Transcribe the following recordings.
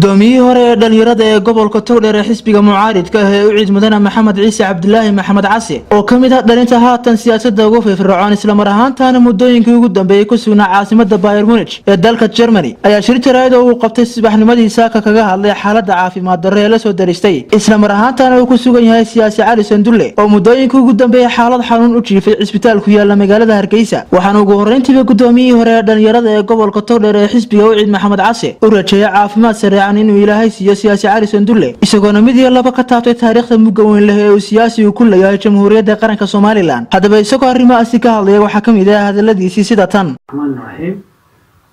Guddoomiyihii hore ee dhalinyarada ee gobolka Togdheer ee xisbiga mucaaridka ah ee UCID, mudane Maxamed Ciise Cabdilaahi Maxamed Case, oo ka mid ah dhalinta haatan siyaasadda ugu firfircoon, islamar ahaantaana muddooyinkii ugu dambeeyey ku sugnaa caasimada Bayern Munich ee dalka Germany, ayaa shir jaraa'id oo uu qabtay subaxnimadii saaka kaga hadlay xaaladda caafimaad darro ee la soo daristay, islamar ahaantaana uu ku sugan yahay siyaasi Cali Sandulle, oo muddooyinkii ugu dambeeyey xaalad xanuun u jiifay cisbitaal ku yaala magaalada Hargeysa. Waxaana ugu horreyntiiba guddoomiyihii hore ee dhalinyarada ee gobolka Togdheer ee xisbiga UCID, Maxamed Case, u rajeeyay caafimaad sareecan inuu Ilaahay siiyo siyaasi Cali Sandulle, isagoona mid iyo laba ka taabtay taariikhda mugga weyn leh ee uu siyaasigu ku leeyahay Jamhuuriyadda Qaranka Somaliland. Haddaba, isagoo arrimahaasi ka hadlaya, waxaa ka mid ah hadaladiisii sida tan: Raxmaan raxiim.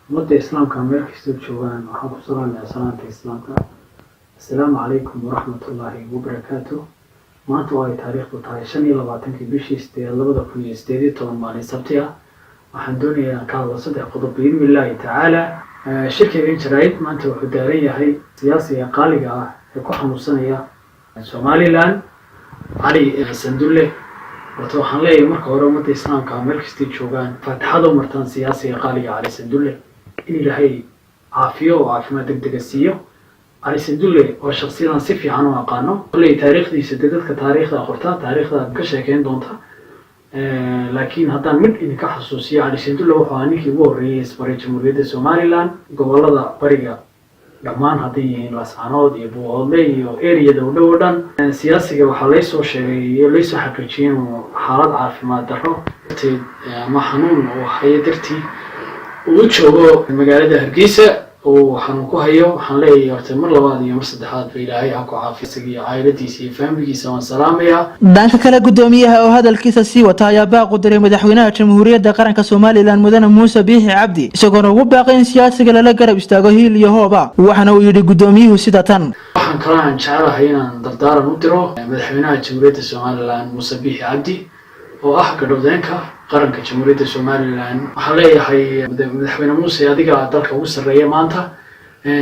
Ummadda Islaamka meel kastoo joogaan waxaan ku salaamayaa salaanta Islaamka: assalaamu calaykum waraxmatullaahi wabarakaatu. Maanta oo ay taariikhdu tahay 25-kii bishii sideed 2018, maalin Sabti ah, waxaan doonayaa inaan ka hadlo saddex qodob biidni illaahi tacaala. Shirkaygan jaraa'id maanta wuxuu daaran yahay siyaasiga qaaliga ah ee ku xanuunsanaya Somaliland, Cali Sandulle. Horta waxaan leeyahay marka hore, ummadda Islaamka meel kastay joogaan faatixada u martaan siyaasiga qaaliga Cali Sandulle in Ilaahay caafiyo oo caafimaad deg dega siiyo. Cali Sandulle waa shaksiyadan si fiican u aqaano. Kolley taariikhdiisa dee dadka taariikhda qorta taariikhda ka sheekeyn doonta, laakiin haddaan mid idinka xasuusiyo, Cali Sandulle wuxuu ahaa ninkii ugu horreeyey isbaray Jamhuuriyadda Somaliland gobolada bariga dhammaan, hadday yihiin Laascanood iyo Buuhoodle iyo eriyada u dhow o dhan. Siyaasiga waxaa laysoo sheegay iyo laysoo xaqiijiyey inuu xaalad caafimaad darro darteed ama xanuun uu hayo dartii uu u joogo magaalada Hargeysa, uu xanuun ku hayo. Waxaan leeyahay horta mar labaad iyo mar saddexaad ba Ilaahay ha ku caafiyo isaga iyo caa'iladiisa iyo faamiligiisa. Waan salaamayaa. Dhanka kale, guddoomiyaha oo hadalkiisa sii wata ayaa baaq u diray madaxweynaha Jamhuuriyadda Qaranka Somaliland, mudane Muuse Biixi Cabdi, isagoona ugu baaqay in siyaasiga lala garab istaago hiil iyo hooba. Waxaana uu yidhi guddoomiyuhu sida tan: Waxaan kale aan jecelahay inaan dardaaran u diro madaxweynaha Jamhuuriyadda Somaliland, Muuse Biixi Cabdi, oo ah gadhowdeenka qaranka Jamhuuriyadda Somaliland. Waxaan leeyahay, madaxweyne Muuse, adiga dalka ugu sarreeya maanta,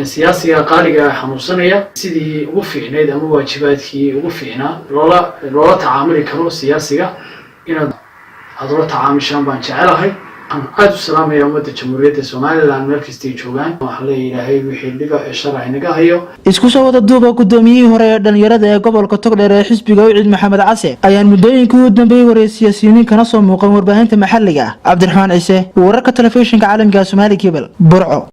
siyaasiga qaaliga xanuunsanaya sidii ugu fiicnayd ama waajibaadkii ugu fiicnaa loola tacaamuli karo siyaasiga inaad aad ula tacaamishaan baan jecelahay. Waxaan aada u salaamaya ummadda Jamhuuriyadda Somaliland meel kastay joogaan. Waxaan leeyahay, Ilaahay wixii dhiba ee sharci naga hayo. Isku soo wada duuba, guddoomiyihii hore ee dhalinyarada ee gobolka Togdheer ee xisbiga UCID, Maxamed Case, ayaan muddooyinkii u dambeeyey wareysiya siinin kana soo muuqan warbaahinta maxalliga ah. Cabdiraxmaan Ciise, wararka telefishinka caalamka Somali Cable, Burco.